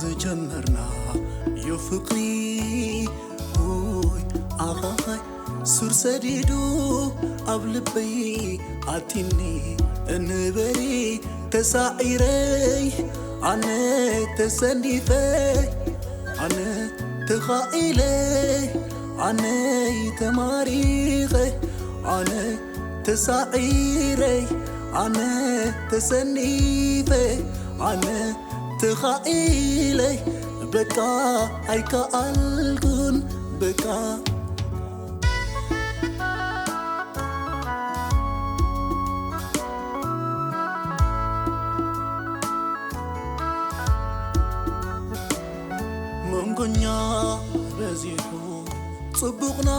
ዝጀመርናዮ ፍቕሪ፣ ውይ፣ ኣኻኻይ ሱር ሰዲዱ ኣብ ልበይ ኣቲኒ፣ እንበሪ ተሳዒረይ፣ ኣነ ተሰኒፈ፣ ኣነ ተኻኢለ፣ ኣነ ተማሪኸ፣ ኣነ ተሳዒረይ፣ ኣነ ተሰኒፈ፣ ኣነ ተኻኢለይ፣ በቃ ኣይከኣልኩን፣ በቃ። መንጎኛ በዚሑ ጽቡቕና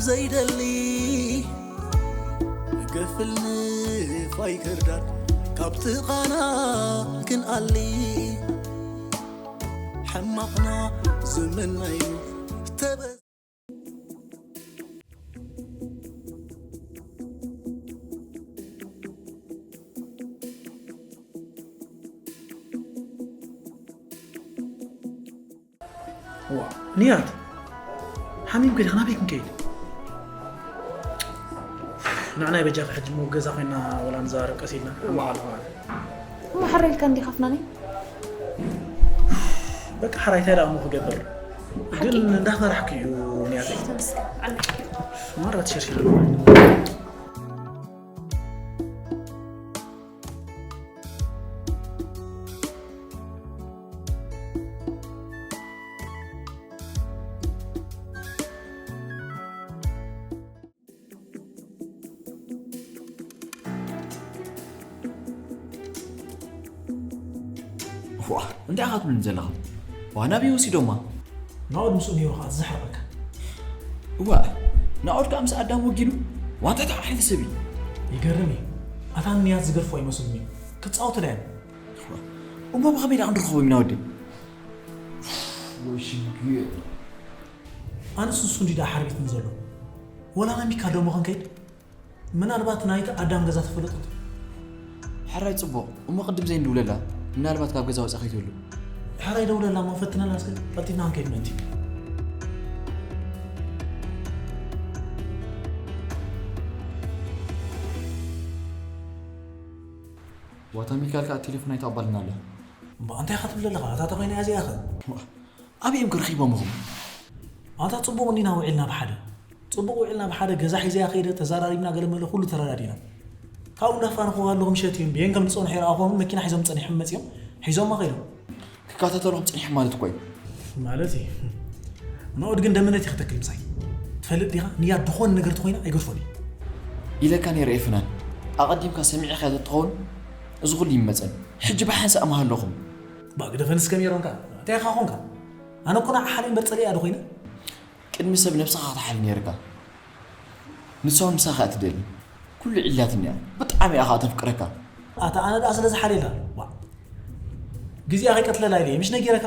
ዘይደሊ፣ ገፍል ንፋይ ክርዳድ ካብ ጥቓና ክንኣሊ፣ ሕማቕና ዝምነዩ ተበ- ዋ፣ ንያት፣ ሓሚምኪ ዲኻ? ናበይ ክንከይድ? ንዓናይ በጃኺ፣ ሕጂ እሞ ገዛ ኮይና ወላ ንዘራረብ ቀስ ኢልና። እሞ ሓራይ ኢልካ እንዲኻ ኣፍናኒ? በቃ ሓራይ እንታይ ደኣ እሞ ክገብር? ግን ሓቂ? እንዳፈራሕኩ እዩ ንያተይ። ተመስገን። ኣነ ማራ ተሸርሺሩ። ዋ፣ እንታይ ኢኻ ትብለኒ ዘለኻ? ዋ፣ ናበይ ወሲዶማ? ናኦድ ምስኡ ነይሩ ኸዓ ዝሕርቐካ። እዋእ፣ ናኦድ ከኣ ምስ ኣዳም ወጊኑ? ዋ፣ እንታይ ተባዕልቲ ሰብ እዩ። ይገርም እዩ። ኣታ ንያት ዝገድፎ ኣይመስልን እዩ። ክጻወቱ ድዮም? እሞ ብኸመይ ደኣ ክንረኽቦም ኢና ወደይ? ወይ ሽግር። ኣነስ ንሱ እንዲ ደኣ ሓርቢትኒ ዘሎ። ወላ ናብ ሚካ ደሞ ክንከይድ? ምናልባት ናይቲ ኣዳም ገዛ ተፈለጠት። ሕራይ ጽቡቕ። እሞ ቅድም ዘይንድውለላ። ምናልባት ካብ ገዛ ወጻ ከይትህሉ። ሕራይ ደውለላ እሞ ፈትነላ እስከ። ቀልጢፍና ክንከይድ ምእንቲ። ዋታ ሚካኤል ከኣ ቴሌፎን ኣይተቐበልን ኣላ። እሞ እንታይ ኢኻ ትብል ዘለኻ? እታ ተኾይና እያ እዚኣ ኸ? ዋ፣ ኣበይ እዮም ክረኺቦም ኢኹም? ኣታ ጽቡቕ እንዲና ውዒልና ብሓደ። ጽቡቕ ውዒልና ብሓደ፣ ገዛ ሒዘያ ከይደ፣ ተዘራሪብና፣ ገለ መለ ኩሉ ተረዳዲና። ካብኡ እንዳፋነኹ ኣለኹ ምሸት እዩ። ብየን ከም ዝጸንሑ ይረኣኹም፣ መኪና ሒዞም ጸኒሖም መጺኦም፣ ሒዞማ ከይዶም። ክከታተሎም ጸኒሖም ማለት እኮ እዩ። ማለት እዩ። ናኦድ ግን ደምነት እዩ ከተክል ምሳይ። ትፈልጥ ዲኻ? ንያት ዝኾነ ነገር ተኾይና ኣይገድፎን እዩ። ኢለካ ነይረ ኤፍናን። ኣቐዲምካ ሰሚዕኻዮ ተትኸውን፣ እዚ ኩሉ ይመጸን። ሕጂ ብሓንሳእ ምሃለኹም። ባ ግደፈንስ ከመይ ሮንካ? እንታይ ኢኻ ኾንካ? ኣነ እኮ ንዓ ሓልዮ እምበር ጸሊኣ ዶ ኮይነ? ቅድሚ ሰብ ነብስኻ ክትሓሊ ነይርካ። ንሳ እውን ምሳኻ እያ ትደሊ። ኩሉ ዒላትኒ እያ። ብጣዕሚ እያ ኸኣ ተፍቅረካ። ኣታ ኣነ ደኣ ስለ ዝሓልየላ። ዋ። ግዜኣ ከይቀትለላ ኢለ እየ ምሽ ነጊረካ?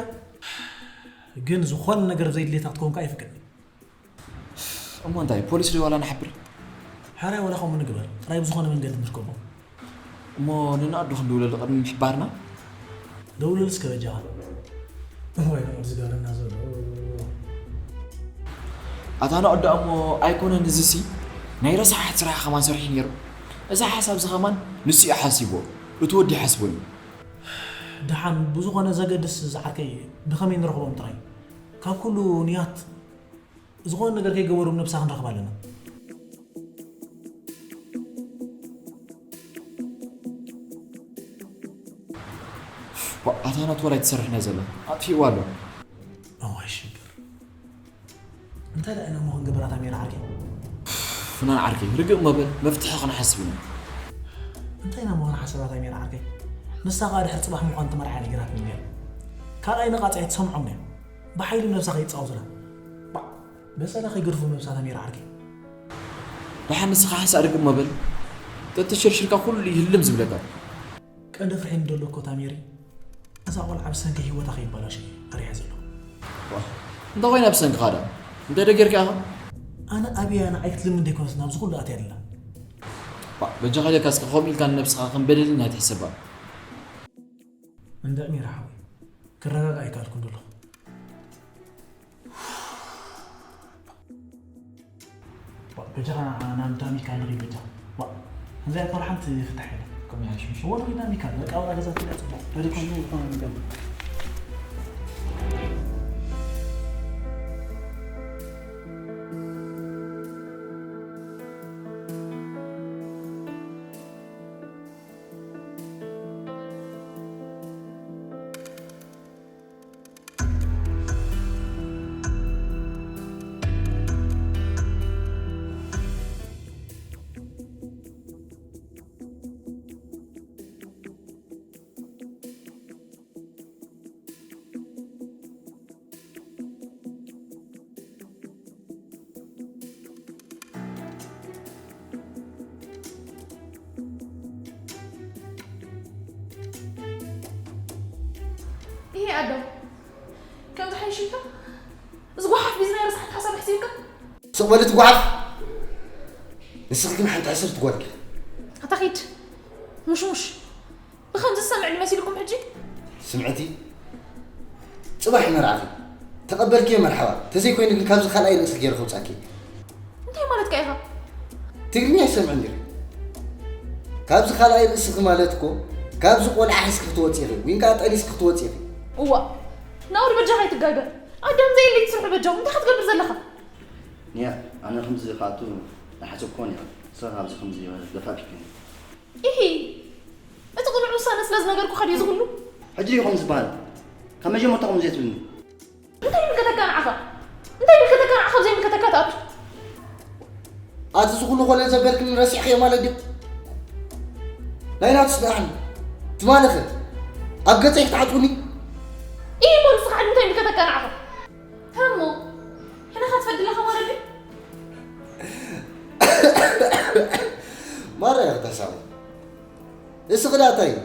ግን ዝኾነ ነገር ብዘይድሌታ ክትኮንካ ኣይፍቅድን። እሞ እንታይ፣ ፖሊስ ዶ ዋላ ንሓብር? ሕራይ ዋላ ከምኡ ንግበር። ጥራይ ብዝኾነ መንገዲ ንርከቦ። እሞ ንናኣዱ ክንድውለሉ ቅድሚ ምሕባርና? ደውለሉ እስከ በጃኻ። እዋይ፣ ንዑ ዝገብረና ዘሎ። ኣታ ናኦድ ደኣ እሞ ኣይኮነን እዚሲ ናይ ረሳሓት ስራሕ ከማን ሰሪሑ ነይሩ። እዚ ሓሳብ እዚ ከማን ንሱ እዩ ሓሲብዎ። እቲ ወዲ ይሓስቦ እዩ። ደሓን ብዝኾነ ዘገድስ ዝዓርከይ ብኸመይ ንረኽቦም ጥራይ። ካብ ኩሉ ንያት ዝኾነ ነገር ከይገበሩ ነብሳ ክንረኽባ ኣለና። ዋ፣ ኣታ ናቱ ወላ ኣይትሰርሕን እያ ዘላ። ኣጥፊእዋ ኣሎ። እዋይ ሽግር። እንታይ ደኣ ኢና እሞ ክንገብር ኣታ ሜራ ዓርከይ? ፍናን ዓርከይ፣ ርግእ እሞ በል፣ መፍትሒ ክንሓስብ ኢና። እንታይ ኢና እሞ ክንሓስብ ኣታ ሜራ ዓርከይ? ንሳ ከኣ ድሕሪ ጽባሕ ምዃን እቲ መርዓ ነጊራትኒ ነይራ። ካልኣይ ነቓጽ ኣይትሰምዖም እያ። ብሓይሊ ነብሳ ከይጻወቱላ። ባ-፣ በጸላ ከይገድፉ ነብሳ ኣታ ሜራ ዓርከይ። ደሓን ንስኻ ሓንሳእ ርግእ እሞ በል። ተተሸርሽርካ ኩሉ ይህልም ዝብለካ። ቀንዲ ፍርሒኒ ዘሎ እኮ ታሜሪ፣ እዛ ቆልዓ ብሰንኪ ህይወታ ከይበላሾ እዩ ፈሪሐ ዘለኹ። ዋ፣ እንታይ ኮይና ብሰንክኻ ደኣ? እንታይ ዶ ጌርካ ኢኻ? ኣነ ኣብያ ንዓይ ክትልምን ዘይኮነስ ናብዚ ኩሉ ኣትያ ኣላ። ዋ፣ በጃኻ ኢለካ እስከ ከምኡ ኢልካ ንነብስኻ ከም በደለኛ ኣይትሕሰባ። እንድዒ ሜራ ሓወይ፣ ክረጋጋእ ኣይከኣልኩን ዘለኹ። ዋ፣ በጃኻ ናብ ዳሚካ ንርኢ በጃ። ዋ፣ ከምዚኣ እኮ ሓንቲ ፍታሕ የለን። ከም ያሽ ምሽ። እወ፣ ንርኢ ዳሚካ፣ በቃ፣ ወላ ገዛ ትብላ ጽቡቕ። ወደ ኮኑ ይኮኑ ንገቡ። ይሄ ኣዶ፣ ከምዚ ሓይሽካ? እዚ ጓሓፍ ቢዝና ረሳሕት ሓሳብ ኣሕሲብካ? ስቕ በሊ ትጓሓፍ። ንስኺ ግን ሓንቲ ሕስርቲ ጓል ኢኺ። ኣታ ኺድ። ሙሽሙሽ። ብኸምዚ ዝሰምዕ መሲልኩም ሕጂ? ስምዕቲ፣ ጽባሕ መርዓኺ። ተቐበልክዮ መርሓባ። ተዘይኮይኑ ግን ካብዚ ካልኣይ ርእሲ ገይረ ከውጻኪ። እንታይ ማለትካ ኢኻ? ትግርኛ ኣይሰምዕን ዲኺ? ካብዚ ካልኣይ ርእስኺ ማለት እኮ ካብዚ ቆልዓ ሒዝኪ ክትወጺ ኢኺ፣ ወይን ከኣ ጠሊስኪ ክትወጺ ኢኺ። እዋ፣ ናውሪ በጃኻ ኣይትጋገ። ኣዳም ዘየለይ ትስርሑ በጃኹም እንታይ ክትገብር ዘለኻ? ንያ፣ ኣነ ከምዚ ክኣቱ ኣይሓሰብኩን እየ። ንስኻ ኣብዚ ከምዚ ደፋቂኪ። ኢሂ፣ እቲ ቅኑዕ ውሳነ ስለ ዝነገርኩኻ ድዩ እዚ ኩሉ? ሕጂ ድዩ ከምኡ ዝበሃል? ካብ መጀመርታ ከምኡ ዘይትብልኒ። እንታይ ይምልከተካ ንዓኻ? እንታይ ይምልከተካ ንዓኻ ኣብ ዘይምልከተካ ትኣቱ? ኣቲ እዚ ኩሉ ኮለል ዘበልክኒ ረሲዕኽዮ ማለት ድዩ? ናይ ናቱ ስምዓኒ። ትማሊ ኸ ኣብ ገጸይ ክትዓጽውኒ? ኢሂ እሞ ንስኻ ሕጂ እንታይ ይምልከተካ ንዓኻ? ተሞ፣ ሕነ ኸትፈዲ ኣለኻ ማለት ድዩ? ማራ ኢኺ ተሳቒ። እስኺ ደኣ እንታይ እዩ?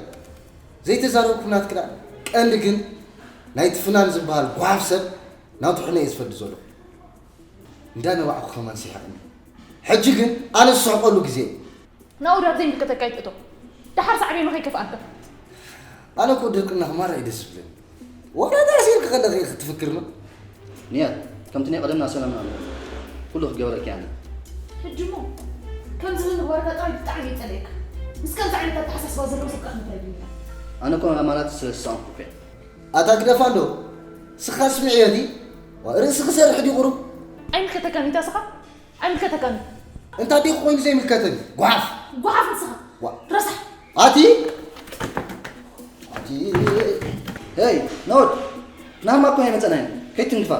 ዘይተዛረብኩም ናትኪ ደኣ። ቀንዲ ግን ናይቲ ፍናን ዝበሃል ጓሓፍ ሰብ ናቱ ሕነ እየ ዝፈዲ ዘለኹ። እንዳ ነባዕኩ ከማን ስሒቕኒ። ሕጂ ግን ኣነ ዝስሕቀሉ ግዜ እዩ። ናኡ ዳብ ዘይምልከተካ ኣይትእቶ። ደሓር ሳዕቤኑ ከይከፍኣካ። ኣነ እኮ ድርቅናኺ ማራ እዩ ደስ ዝብለኒ። ዋላ ተኣሲርኪ ከለኺ ክትፍክርኒ። ንያት፣ ከምቲ ናይ ቀደምና ሰላም ኣሎ። ኩሉ ክገብረኪ ኣነ። ሕጂ እሞ ከምዚ ብምግባርካ ጥራይ ብጣዕሚ እየ ጸሊኤካ። ምስ ከምዚ ዓይነት ኣተሓሳስባ ዘለዎ ሰብ ከኣ እንታይ ይብል? ኣነ እኮ ኣማራጺ ስለ ዝሰኣንኩ እኮ እየ። ኣታ ግደፋ ኣሎ። ስኻ ስምዕዮ ድዩ? ዋ፣ ርእሲ ክሰርሕ ድዩ ቁሩብ? ኣይምልከተካን እዩ፣ እታ ስኻ ኣይምልከተካን እዩ። እንታይ ዲኹ ኮይኑ ዘይምልከተኒ? ጓሓፍ። ጓሓፍ ንስኻ። ዋ። ረሳሕ። ኣቲ። ኣቲ። ሄይ፣ ነውድ። ናማ እኮ ኣይመጸናይን። ከይትንግፋ።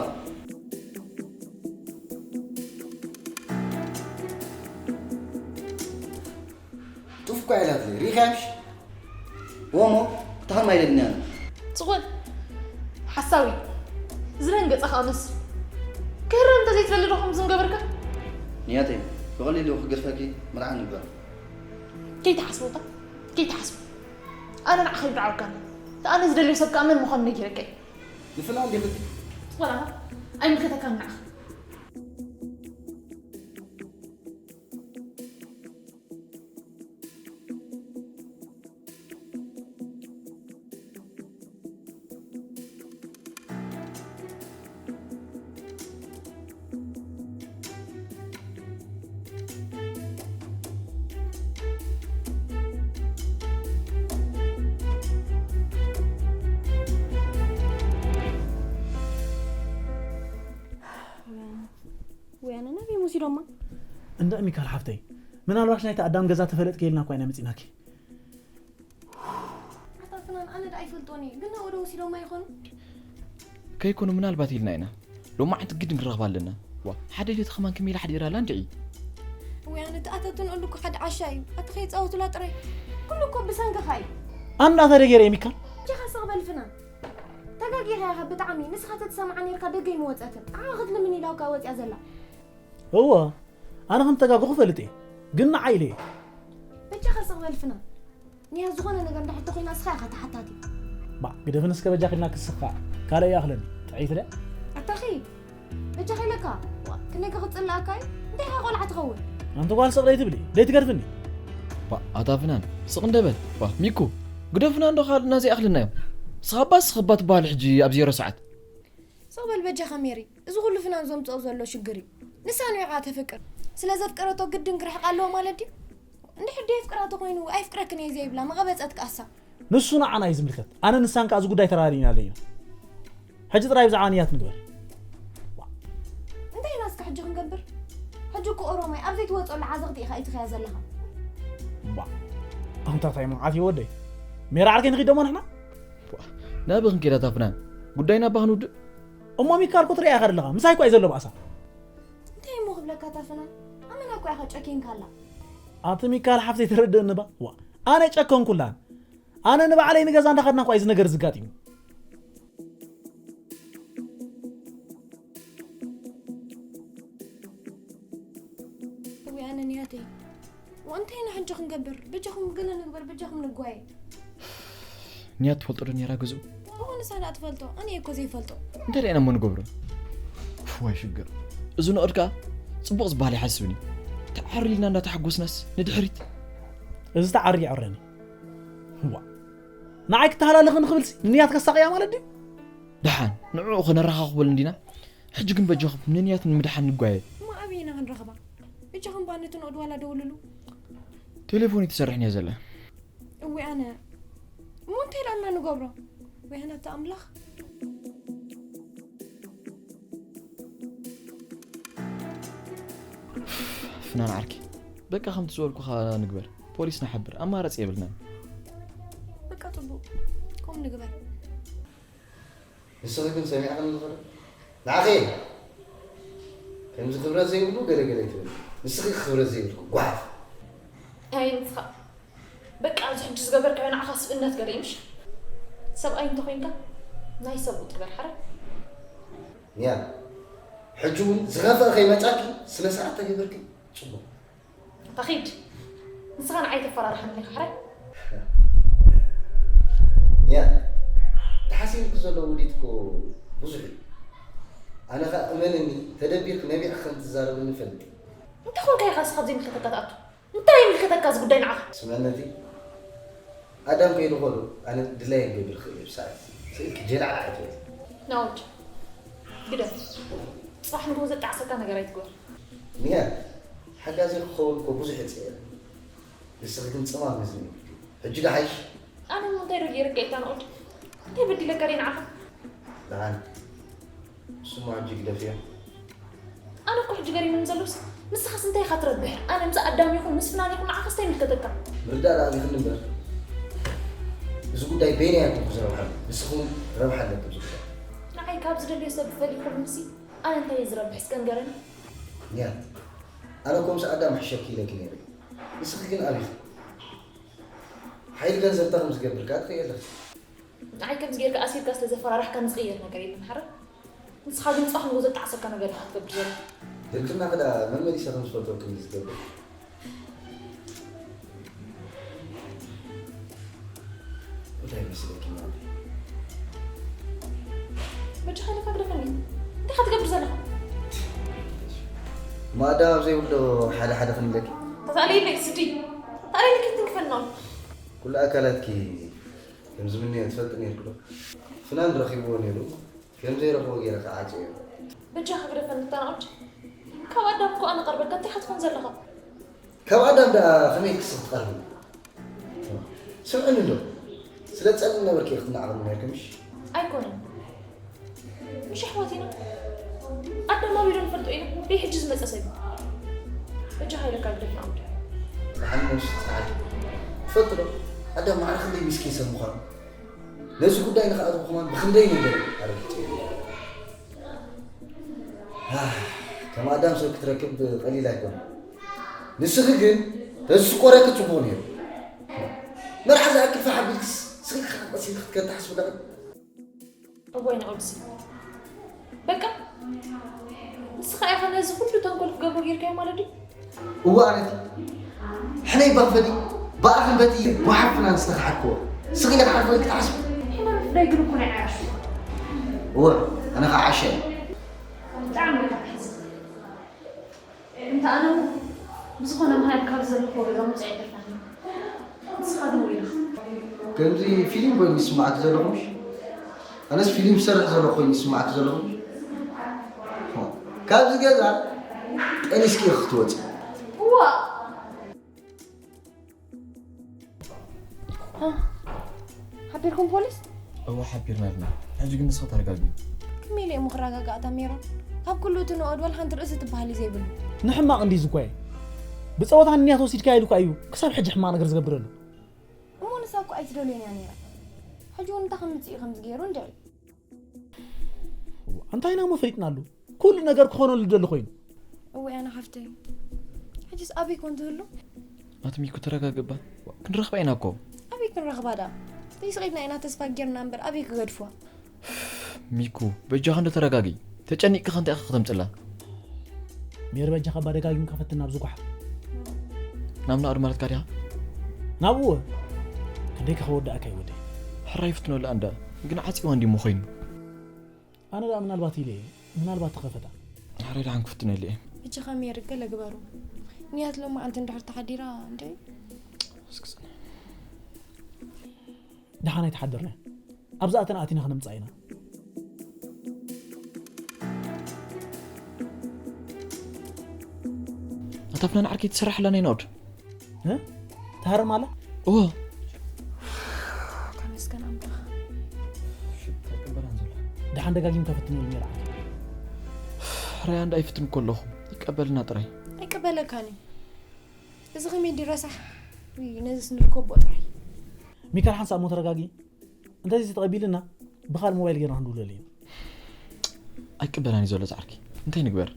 ጡፍ እኮ ኢላትለይ፣ ሪኢኻያ ምሽ? እወ እሞ፣ ክትሃማ ኢለ ድንያ ኣነ። ጽቑን፣ ሓሳዊ፣ ዝረን ገጻ ከኣ መስ። ክህረም እንተዘይትደሊ ዶ ከምዚ ምገበርካ? ንያተይ፣ ብቐሊሉ ክገድፈኪ ምርዓ ንግበር። ከይትሓስቦ እታ፣ ከይትሓስቦ። ኣነ ንዓኻ ይምርዓወካ ኣነ። እታ ኣነ ዝደልዮ ሰብ ከኣ መን ምዃኑ ነጊረካ እየ። ንፍና እንዲኺ። ጽቑን ኣኻ፣ ኣይምልከተካን ንዓኻ። ወያነ ናበይ ወሲዶማ? እንዳ ሚካል ሓፍተይ፣ ምናልባሽ ናይቲ ኣዳም ገዛ ተፈለጥኪ ኢልና እኳ ኢና መጺናኪ። ኣታ ፍናን፣ ኣነ ደኣ ኣይፈልጦን እየ፣ ግን ናብኡ ዶ ወሲዶማ ይኾኑ? ከይኮኑ ምናልባት ኢልና ኢና። ሎማዓንቲ ግድን ክንረኽባ ኣለና። ዋ፣ ሓደ ኢለቲ ከማን ከመይ ኢላ ሓዲራ ኣላ እንድዒ። እውይ፣ ኣነ ተኣተቱን እሉ እኮ ሓደ ዓሻ እዩ። ኣቲ ከይጻወቱላ ጥራይ። ኩሉ እኮ ብሰንክኻ እዩ። ኣንዳ ተደገረ ሚካል። ጃኻ ስቕ በል ፍናን። ተጋጊኻ ኢኻ ብጣዕሚ። ንስኻ ተትሰምዓ ነይርካ ደገ ኣይምወጸትን። ዓኻ ክትልምን ኢላ እኳ ወጽያ ዘላ። እወ፣ ኣነ ከም ተጋገኹ እፈልጥ እየ። ግን ንዓይ ኢለ እየ። በጃኻ ስቕ በል ፍናን። ንያ ዝኾነ ነገር እንድሕር ተኾይና ንስኻ ኢኻ ተሓታቲ። ባዕ፣ ግደፍን እስከ በጃኺ ኢልና ክስኻ። ካልእ ይኣኽለኒ። ጥዕይቲ ደ? ኣታኺ፣ በጃኻ ኢለካ። ዋ፣ ክንደይ ክጽልኣካ እዩ? እንታይ ኢኻ ቆልዓ ትኸውን? ኣንቲ ጓል ስቕ ደይትብሊ፣ ደይትገድፍኒ። ባ፣ ኣታ ፍናን፣ ስቕ እንደ በል። ባ፣ ሚኩ፣ ግደፉና እንዶ ካልእና ዘይኣኽለና እዮም። ስኻባ ስኽባ ትበሃል ሕጂ ኣብ ዜሮ ሰዓት። ስቕ በል በጃኻ ሜሪ፣ እዚ ኩሉ ፍናን ዘምጽኦ ዘሎ ሽግር እዩ። ንሳ ንዕኣ ተፍቅር። ስለ ዘፍቀረቶ ግድን ክርሕቕ ኣለዎ ማለት ድዩ? እንድሕር ደየፍቅራ ተኾይኑ ኣይፍቅረክን እየ ዘይብላ መቐበጸት ከኣሳ። ንሱ ንዓና እዩ ዝምልከት። ኣነ ንሳን ከኣ እዚ ጉዳይ ተራዲእና ኣለና። ሕጂ ጥራይ ብዛዕባ ንያት ንግበር። እንታይ ኢና እስከ ሕጂ ክንገብር? ሕጂ እኮ ኦሮማይ ኣብ ዘይትወጸሉ ዓዘቕቲ ኢኻ ኢትኸያ ዘለኻ። እምባ። ኣንታ ታይ መዓት እዩ ወደይ? ሜራ ዓርከይ ንኺድ ደሞ ንሕና? ናበይ ክንከይድ ኣታ ፍናን? ጉዳይና ባህ ንውድእ። እሞ ሚካል እኮ ትሪኣ ኢኻ ዘለኻ። ምሳይ እኮ እዩ ዘሎ ባእሳ። እንታይ እሞ ክብለካ ኣታ ፍናን? ኣመና እኮ ኢኻ ጨኪንካ ኣላ። ኣቲ ሚካል ሓፍተይ ተረድእኒ ባ። ዋ፣ ኣነ ጨከንኩላን። ኣነ ንባዕለይ ንገዛ እንዳኸድና እኳ እዩ እዚ ነገር ዝጋጢሙ። እውይ ኣነ ንያተይ። ወእንታይ ኢና ሕጂ ክንገብር? በጃኹም ገለ ንግበር፣ በጃኹም ንጓየ። ንያት ትፈልጦ ዶ ነይራ ገዝኡ? እዎ ንሳ ደኣ ትፈልጦ፣ ኣነ እኮ ዘይፈልጦ። እንታይ ደኣ ኢና እሞ ንገብሮ? ዋይ ሽግር። እዚ ንቕድካ ጽቡቕ ዝበሃል ይሓስብኒ። ተዓሪልና እንዳተሓጎስናስ ንድሕሪት። እዚ ተዓሪ ይዕረኒ። ዋ። ንዓይ ክተሃላለኽ ንኽብልሲ ንንያት ከሳቕያ ማለት ድዩ? ደሓን፣ ንዕኡ ኸነረኻኽበሉ እንዲና። ሕጂ ግን በጃኹም ንንያት ንምድሓን ንጓየ። እሞ ኣበይ ኢና ክንረኽባ? በጃኹም ባ ነቲ ንቕድ ዋላ ደውልሉ። ቴሌፎን ይትሰርሕን እያ ዘላ። እወ ኣነ። እሞ እንታይ ደኣ እና ንገብሮ? ወይ ኣነ ኣታ ኣምላኽ። ፍናን ዓርኪ፣ በቃ ከምቲ ዝበልኩኻ ንግበር። ፖሊስ ንሓብር፣ ኣማራጺ የብልናን። በቃ ጽቡቕ፣ ከምኡ ንግበር። ንስኺ ግን ሰሚዕኽኒ ዝኽእል ንዓኺ ከምዚ ክብረት ዘይብሉ ገለ ገለ ትብል። ንስኺ ክብረት ዘይብልኩ ጓሓፍ። ኣይ ንስኻ በቃ፣ እዚ ሕጂ ዝገበርካዮ ንዓኻ ስብእነት ገለ እዩ፣ ምሽ? ሰብኣይ እንተኾይንካ ናይ ሰብ ቁጥር በል ሓረ። ኒያ፣ ሕጂ እውን ዝኸፍአ ከይመጻኪ ስነ ስርዓት ተገበርኪ ጽቡቕ። ኣታ ኺድ። ንስኻ ንዓይ ተፈራርሓኒ ኢኻ፣ ሕራይ። ያ፣ ተሓሲብኪ ዘሎ ውዲት እኮ ብዙሕ እዩ። ኣነ ኸኣ እመንኒ፣ ተደቢርኪ ነቢዕኪ ከም ትዛረብኒ እፈልጥ እየ። እንታይ ኾንካ ኢኻ ንስኻ ኣብ ዘይምልከተካ ትኣቱ? እንታይ ይምልከተካ እዚ ጉዳይ ንዓኻ? ስምዕነቲ፣ ኣዳም ከይዱ ኸሎ ኣነ ድላየ ክገብር ክእል እየ ብሰዓት። ስእልኪ ጀላዕ ኣይትበል። ናውድ፣ ግደፍ። ጽባሕ ንግሆ ዘጣዕሰካ ነገር ኣይትግበር። ኒያ፣ ሓጋዚ ክኸውን እኮ ብዙሕ እጽየ። ንስኺ ግን ጽማም ህዝቢ ነይርኪ። ሕጂ ዶ ሓይሽ? ኣነ እሞ እንታይ ዶ ገይረካ ኢልካ ንቑድ? እንታይ በዲለካ ድየ ንዓኻ? ደሓን። እሱማ ሕጂ ግደፍዮ። ኣነ እኮ ሕጂ ገሪሙኒ ዘሎስ ንስኻስ እንታይ ኢኻ ትረብሕ? ኣነ ምስ ኣዳም ይኹን ምስ ፍናን ይኹን ንዓኻስ እንታይ ይምልከተካ? ምርዳእ ደኣ ኣቢኽኒ እምበር፣ እዚ ጉዳይ በይነይ ኣይኮንኩ ዝረብሓሉ፣ ንስኺ እውን ረብሓ ኣለኪ ኣብዚ ጉዳይ። ንዓይ ካብ ዝደልዮ ሰብ ፈሊኹምሲ ኣነ እንታይ እየ ዝረብሕ እስከ ንገረኒ? ኒያት፣ ኣነ እኮ ምስ ኣዳም ሕሸኪ ኢለኪ ነይረ። ንስኺ ግን ኣቢኺ። ሓይሊ ገንዘብ እንታይ ከም ዝገብር ከኣ ትርእዮ ኣለኺ። ንዓይ ከምዚ ጌርካ ኣሲርካ ስለ ዘፈራራሕካኒ ዝቕየር ነገር የለን፣ ሓረ? ንስኻ ግን ጽባሕ ንግሆ ዘጣዕሰካ ነገር ኢኻ ክትገብር ዘለኻ። ድንቅናኺ ደኣ መን መሊሰ ከም ዝፈልጠክን እዩ ዝገብር። እንታይ ይመስለኪ ማለት? በጃኻ ኢለካ ግደፈኒ። እንታይ ኢኻ ትገብር ዘለኻ? ማዳ ኣብ ዘይብሎ ሓደ ሓደ ክንብለኪ። ተሳለይለይ ስዲ። ተሳለይለይ ክትንክፈና። ኩሉ ኣካላትኪ ከም ዝምነዮ ትፈልጢ ነይርኪ ዶ? ፍናን ረኺብዎ ነይሩ፣ ከም ዘይረኽቦ ገይረ ክዓጽዮ እየ። በጃኻ ግደፈኒ ተናቑድ። ካብ ኣዳም እኮ ኣነ ቀርበካ፣ እንታይ ኢኻ ትኾን ዘለኻ? ካብ ኣዳም ደኣ ከመይ ክስኽ ትቐርቢ? ስምዕኒ እንዶ፣ ስለ ትጸልእኒ ነበርኪ ኢኺ ክትናዕቕኒ ነይርኪ፣ ምሽ? ኣይኮነን። ምሽ ኣሕዋት ኢና። ኣዳም ኣበይ ዶ ንፈልጦ ኢና? ደይ ሕጂ ዝመጸ ሰብ እዩ። በጃኻ ኢለካ ግደፍና ኣምደ። ደሓን ነብሲ ጸዓት። ትፈልጡ ዶ? ኣዳም ማዕረ ክንደይ ምስኪን ሰብ ምዃኑ? ነዚ ጉዳይ ንኽኣትዎ ከማን ብኽንደይ ነገር ኣረጋጊጸ። ኣህ፣ ከም ኣዳም ሰብ ክትረክብ ቀሊል ኣይኮነን። ንስኺ ግን ተዝስቆረኪ ጽቡቕ ነይሩ። መርዓ ዝኣክል ፋሕ ኣቢልክስ ስኺ ክትቀሲልኪ ክትከዲ ትሓስቢ ኣለኺ? እዋይ ንቐብሲ። በቃ ንስኻ ኢኻ ነዚ ኩሉ ተንኮል ክትገብሮ ጌርካዮ ማለት ድዩ? እዋ ኣነቲ ሕነይ ባኽፈዲ ብኣኽን በቲ ጓሓፍናን ዝተኻሓድክዎ ስኺ ኢለ ክሓልፎ ክትሓስቡ? ሕነ ምፍዳይ ግን እኮ ናይ ዓያሹ። እወ ኣነ ኸዓ ዓሻ እየ። ብጣዕሚ ኢኻ ተሕዝን። እንተ ኣነ እውን ብዝኾነ ምኽንያት ካብ ዘለኽዎ ገዛ ምውጻእ ኣይተርፋን። ንስኻ ግን ወይልኻ። ከምዚ ፊልም ኮይኑ ይስማዓኪ ዘለኹ ምሽ? ኣነስ ፊልም ዝሰርሕ ዘሎ ኮይኑ ይስማዓኪ ዘለኹ። ካብዚ ገዛ ጠኒስኪ ኢኺ ክትወፂ። እዋ። ሓቢርኩም ፖሊስ? እወ ሓቢርና ኣለና። ሕጂ ግን ንስኺ ተረጋግኢ። ከመይ ኢለ እሞ ክረጋጋእ እታ ሜሮን? ካብ ኩሉ እቲ ንኦድ ዋላ ሓንቲ ርእሲ ትበሃል እዩ ዘይብሉ። ንሕማቕ እንድዩ ዝጓየ። ብጸወታ ንንያት ወሲድካዮ ኢሉ እኳ እዩ ክሳብ ሕጂ ሕማቕ ነገር ዝገብር ዘሎ። እሞ ንሳ እኮ ኣይትደልዮን እያ ነይራ። ሕጂ እውን እንታይ ከምጽእ እዩ ከምዚ ገይሩ እንድዒ? ኣንታይና እሞ ፈሊጥናሉ። ኩሉ ነገር ክኾነሉ ደሊ ኮይኑ። እወ ኣነ ሓፍተይ። ሕጂስ ኣበይ ኮን ትህሉ? ኣቲ ሚኩ ተረጋግባ። ክንረኽባ ኢና እኮ። ኣበይ ክንረኽባ ደኣ? ዘይስቒድና ኢና ተስፋ ጌርና እምበር ኣበይ ክገድፍዋ? ሚኩ በጃኻ እንዶ ተረጋጊ። ተጨኒቅኪ ከ እንታይ ኢኺ ከተምፅላ? ሜሪ በጃኻ እባ ደጋጊምካ ፈትን ናብዚ ጓሓፍ። ናብ ናኦድ ማለትካ ዲኻ? ናብኡ ክንደይ ከ ከወዳእካ እዩ ወደይ? ሕራይ ይፍትነሉ ኣንዳ ግን ዓፂዋ እንዲሞ ኮይኑ። ኣነ ደኣ ምናልባት ኢለ እየ፣ ምናልባት ተኸፈታ። ሕራይ ደሓን ክፍትነሉ እየ። እጂ ከ ሜሪ ገለ ግበሩ። ንያት ሎማዓንቲ እንድሕር ተሓዲራ እንደ እስኪ ፅንሕ። ደሓን ኣይተሓደርና። ኣብዛ ኣተና ኣቲና ክነምጻ ኢና። ኣታ ፍናን ዓርኪ ትስራሕ ኣላ ናይ ናኦድ። እ? ትሃርም ኣላ? እወ። ተመስገን ኣምላኽ። ሽታ ይቅበላን ዘሎ። ደሓን ደጋጊምካ ፈትነሉ ሜሪ ዓርኪ። ሕራይ ኣንዳ ኣይፍትን እኮ ኣለኹ። ይቀበልና ጥራይ። ኣይቀበለካን እዩ። እዚ ከመይ ድዩ ረሳሕ? ውይ፣ ነዚስ ንርከቦ ጥራይ። ሚካል ሓንሳእ እሞ ተረጋጊ። እንተዚ ተቐቢልና ብኻል ሞባይል ጌርና ክንድውለሉ እዩ። ኣይቅበላን እዩ ዘሎ ጻዕርኪ። እንታይ ንግበር?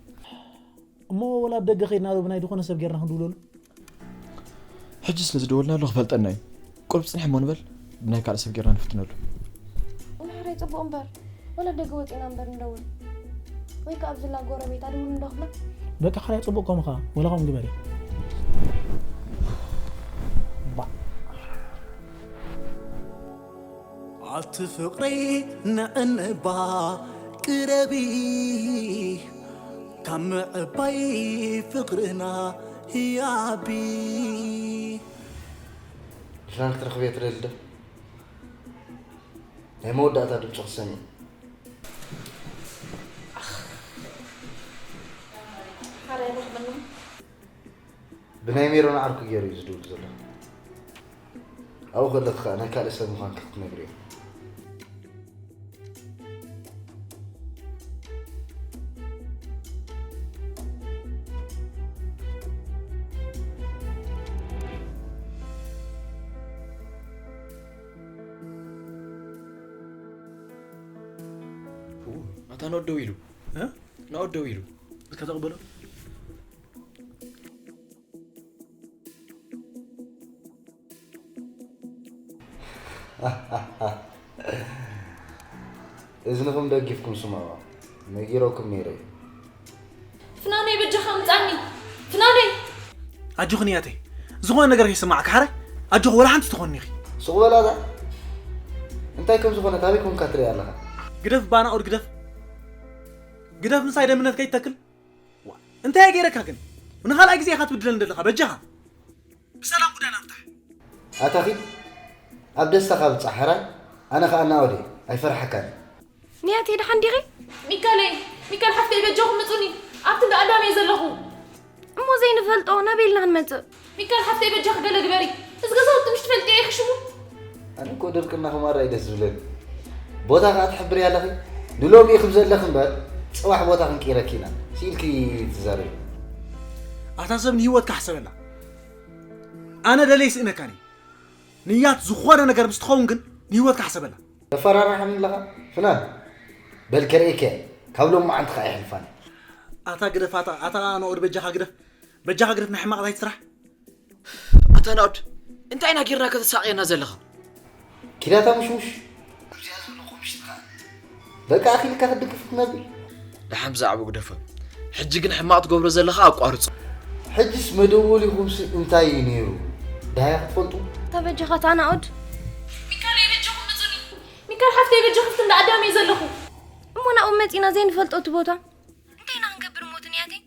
እሞ ወላ ኣብ ደገ ከይድና ዶ ብናይ ዝኾነ ሰብ ጌርና ክንድውለሉ? ሕጂ ስለ ዝደወልናሉ ክፈልጠና እዩ። ቁሩብ ጽንሕ እሞ ንበል፣ ብናይ ካልእ ሰብ ጌርና ንፍትነሉ። ወላሕራይ ጽቡቕ እምበር፣ ወላ ደገ ወጺና እምበር ንደውል። ወይ ከኣ ኣብዝላ ጎረቤት ኣድውል እንዶ ክብላ። በቃ፣ ሓራይ ጽቡቕ ከምኻ፣ ወላ ከምኡ ግበሪ። ባ። ኣቲ ፍቕረይ ንዕንባ ቅረቢ፣ ካብ ምዕባይ ፍቕርና ህያቢ። ድፍናን ክትረኽብዮ ትደሊ ዶ? ናይ መወዳእታ ድምፁ ክትሰምዒ። ሓራይ ረኽበና። ብናይ ሜሮን ዓርኩ ገይሩ እዩ ዝድውል ዘሎ። ኣብኡ ከለኺ ከኣ ናይ ካልእ ሰብ ምዃንኪ ክትነግርዮ። ኣታ ናኦድ ደው ኢሉ። እ? ናኦድ ደው ኢሉ። እስከ ተቐበሎ። እዝንኹም ደጊፍኩም ስምዕዎ። ነጊረኩም ነይረ እዩ። ፍናነይ በጃኻ ምጻኒ። ፍናነይ! ኣጆኺ ንያተይ። ዝኾነ ነገር ከይስማዓካ ሓራይ ኣጆኺ ወላ ሓንቲ ትኾኒ ኢኺ። ሱቕ በል ኣታ። እንታይ ከም ዝኾነ ኣበይ ኮንካ ትሪኣ ኣለኻ? ግደፍ እባ ናኦድ ግደፍ። ግደፍ ምሳይ ደምነት ከይትተክል። ዋ፣ እንታይ እየ ገይረካ ግን? ንኻልኣይ ግዜ ኢኻ ትብድለኒ ዘለኻ፣ በጃኻ። ብሰላም ጉዳና ፍታሕ። ኣታ ኺድ ኣብ ደስታኻ ብጻሕ ሕራይ፣ ኣነ ኸኣ ናኦድ እየ፣ ኣይፈርሓካን እየ። ንያተይ ደሓን ዲኺ? ሚካለይ፣ ሚካል ሓፍተይ በጃኹም ምጹኒ፣ ኣብቲ እንዳ ኣዳም እየ ዘለኹ። እሞ ዘይንፈልጦ ናበይ ኢልና ክንመጽእ? ሚካል ሓፍተይ በጃኺ ገለ ግበሪ፣ እዚ ገዛውቲ ምሽ ትፈልጥዮ ኢኺ ሽሙ። ኣነ እኮ ድርቅናኹም ኣራይ ደስ ዝብለኒ። ቦታ ከኣ ትሕብርያ ኣለኺ። ንሎሚ ኢኺ ዘለኺ እምበር፣ ጽባሕ ቦታ ክንቅይረኪ ኢና። ስኢልኪ ትዛረቢ። ኣታ ሰብ ንህይወትካ ሕሰበላ። ኣነ ደለይ ስእነካኒ። ንያት ዝኾነ ነገር ምስ ትኸውን ግን ንህይወትካ ሕሰበላ። ተፈራርሓኒ ኣለኻ? ፍናን። በል ከርእየካ እየ። ካብ ሎሚ መዓንቲ ከኣ ኣይሕልፋን። ኣታ ግደፍ፣ ኣታ፣ ኣታ ናኦድ በጃኻ ግደፍ። በጃኻ ግደፍ፣ ናይ ሕማቕ ኣይትስራሕ። ኣታ ናኦድ፣ እንታይ ኢና ጌርና ከተሳቕየና ዘለኻ? ኪዳታ ሙሽሙሽ፣ ኣብዚኣ ዘሎ ኮምሽትካ በቃ ኣኺልካ ክትድግፍ ክትነብር። ደሓን ብዛዕባኡ ግደፎ። ሕጂ ግን ሕማቕ ትገብሮ ዘለኻ ኣቋርጾ። ሕጂስ መደወሊኹምሲ እንታይ እዩ ነይሩ? ደሃያ ክትፈልጡ? እታ በጃኻ እታ ናኦድ። ሚካል፣ በጃኹም ምጹኒ። ሚካል ሓፍተይ፣ በጃኹም፣ እንዳ ኣዳም እየ ዘለኹ። እሞ ናብኡ መጺና ዘይንፈልጦ እቲ ቦታ። እንታይ ኢና ክንገብር እሞ እቲ ንያተይ?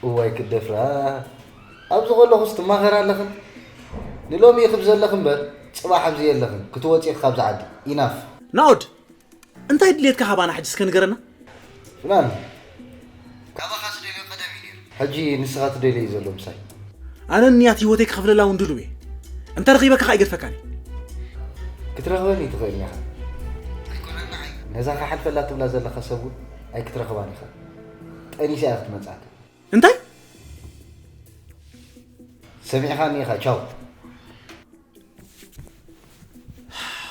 እዋይ ክደፍራ። ኣብዚ ከለኹስ ትማኸራ ኣለኽን? ንሎሚ ኢኺ ዘለኺ እምበር፣ ጽባሕ ኣብዚ የለኽን። ክትወጺ ኢኺ ካብዚ ዓዲ። ኢናፍ። ናኦድ! እንታይ ድልየትካ ሃባና ሕጂ እስከ ንገረና። ፍላን፣ ካባኻ ዝደልዮ ቀደም እዩ ነይሩ። ሕጂ ንስኻ ትደልዮ እዩ ዘሎ ምሳይ። ኣነ ንያት ህይወተይ ክኸፍለላ እውን ድሉው እየ። እንተ ረኺበካ ከኣ ኣይገድፈካን እየ። ክትረኽበኒ ትኽእል ኢኻ። ኣይኮነን ንዓይ። ነዛ ክሓልፈላ ትብላ ዘለኻ ሰብ እውን ኣይክትረኽባን ኢኻ። ጠኒሳ እያ ክትመጽኣካ። እንታይ? ሰሚዕኻኒ ኢኻ። ቻው።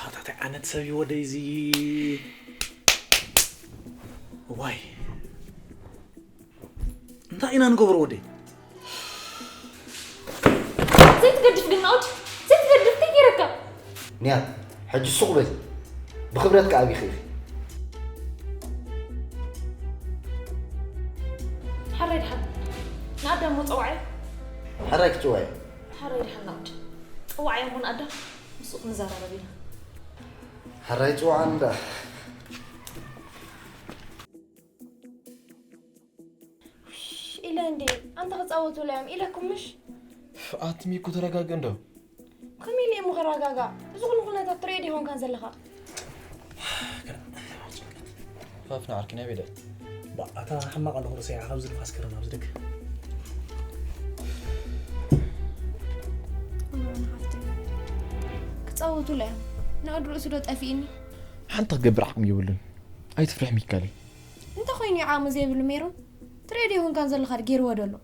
ኣታ እንታይ ዓይነት ሰብ እዩ ወደይ እዚ? ዋይ፣ እንታይ ኢና ንገብሮ ወደይ? ዘይትገድፍ ግን ናኦድ፣ ዘይትገድፍ እንታይ ገይረካ? ንያ፣ ሕጂ ሱቕ በል። ብኽብረት ከኣ ኣቢኺ ኢኺ። ሓራይ ድሓን ንኣዳም ሞ ጸዋዓዮ። ሕራይ ክጽዋዮ። ሓራይ ድሓን ናኦድ ጸዋዓዮ ሞ ንኣዳም ምስኡ ክንዘራረብ ኢና። ሕራይ ጽዋዓ እንዳ። ኢለ እንዴ ኣንተ ክጻወቱላ እዮም ኢለኩም ምሽ ኣቲ ሚኩ ተረጋግእ እንዶ ከመይ ኢለ እሞ ከረጋጋ እዚ ኩሉ ኩነታት ትሪኦ ዲኾንካን ዘለኻ ፋፍና ዓርኪ ናይ ቤደ ኣታ ሕማቕ ኣለኹ ርእሰይ፣ ኣብዚ ንፋስ ክረን ኣብዚ ደገ። ክጻወቱላ እዮም ንኣድ ርእሱ ዶ ጠፊእኒ ሓንቲ ክገብር ዓቕሚ የብሉን። ኣይትፍርሕ ሚካለይ። እንታይ ኮይኑ እዩ ዓቕሚ ዘይብሉ ሜሮን ትሪኦ ዲኾንካን ዘለኻ ገይርዎ ደሎ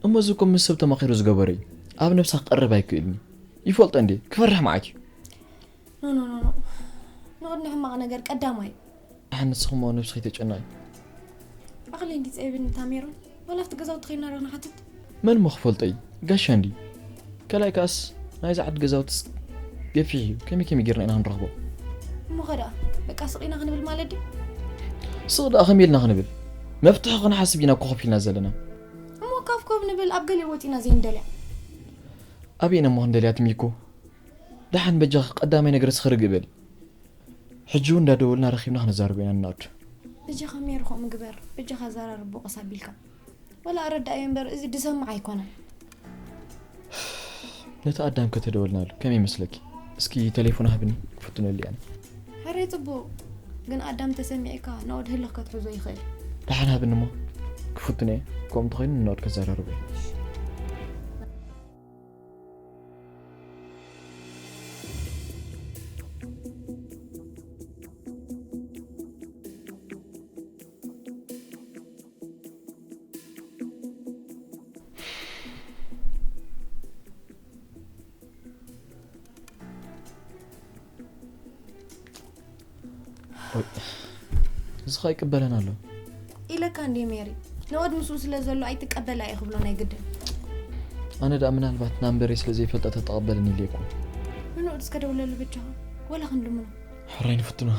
እሞ እዚ እኮ ምስ ሰብ ተማኺሩ ዝገበረ እዩ። ኣብ ነብሳ ክቐርብ ኣይክእልን እዩ። ይፈልጦ እንዴ ክፈርሕ መዓት እዩ። ኖ ኖ ኖ ኖ ንቕድሚ ሕማቕ ነገር ቀዳማይ እዩ ሓን ንስኹም ኣብ ነብስኺ ተጨናቂ። ዓቕሊ እንዲ ጸይብን እታ ሜሮን ዋላ ኣብቲ ገዛውቲ ኸይድና ዶ ክንሓትት መን እሞ ክፈልጦ እዩ? ጋሻ እንዲ ካልኣይ ከኣስ ናይዚ ዓዲ ገዛውትስ ገፊሕ እዩ። ከመይ ከመይ ጌርና ኢና ክንረኽቦ? እሞ ኸ ደኣ በቃ ስቕ ኢና ክንብል ማለት ድዩ ስቕ ደኣ ከመይ ኢልና ክንብል? መፍትሒ ክንሓስብ ኢና ኮፍ ኢልና ዘለና። እሞ ኮፍ ኮፍ ንብል ኣብ ገሊኡ ወፂና ዘይንደልያ ኣበይ ኢና እሞ ክንደልያ ትሚኮ? ደሓን በጃኺ ቀዳማይ ነገር እስኺ ርግእ በሊ። ሕጂ እውን እንዳደወልና ረኺብና ክነዛርቦ ኢና ንናወድ። በጃኻ ሜር ከምኡ ግበር በጃኻ ኣዘራርቦ ቀስ ኣቢልካ ወላ ኣረዳእዮ እምበር እዚ ድሰምዕ ኣይኮነን ነቲ ኣዳም ከተደወልናሉ ከመይ ይመስለኪ? እስኪ ተሌፎና ሃብኒ ክፍትነሉ እየ ኣነ። ሕራይ ጽቡቕ ግን ኣዳም ተሰሚዕካ ናኦድ ህልኽ ከትሕዞ ይኽእል። ደሓን ሃብኒ እሞ ክፍትኖ እየ። ከምኡ እንተኾይኑ ንናኦድ ከዘራርቦ እየ። እዚ ኸ ይቅበለን ኣሎ። ኢለካ እንዴ ሜሪ፣ ንኦድ ምስኡ ስለ ዘሎ ኣይትቀበላ እየ ክብሎ ናይ ግድን። ኣነ ደኣ ምናልባት ናምበረይ ስለ ዘይፈልጣ ተተቐበልን ኢለ እኮ። ንንኦድ እስከ ደውለሉ በጃኻ፣ ወላ ክንልምኖ። ሕራይ ንፍትኖ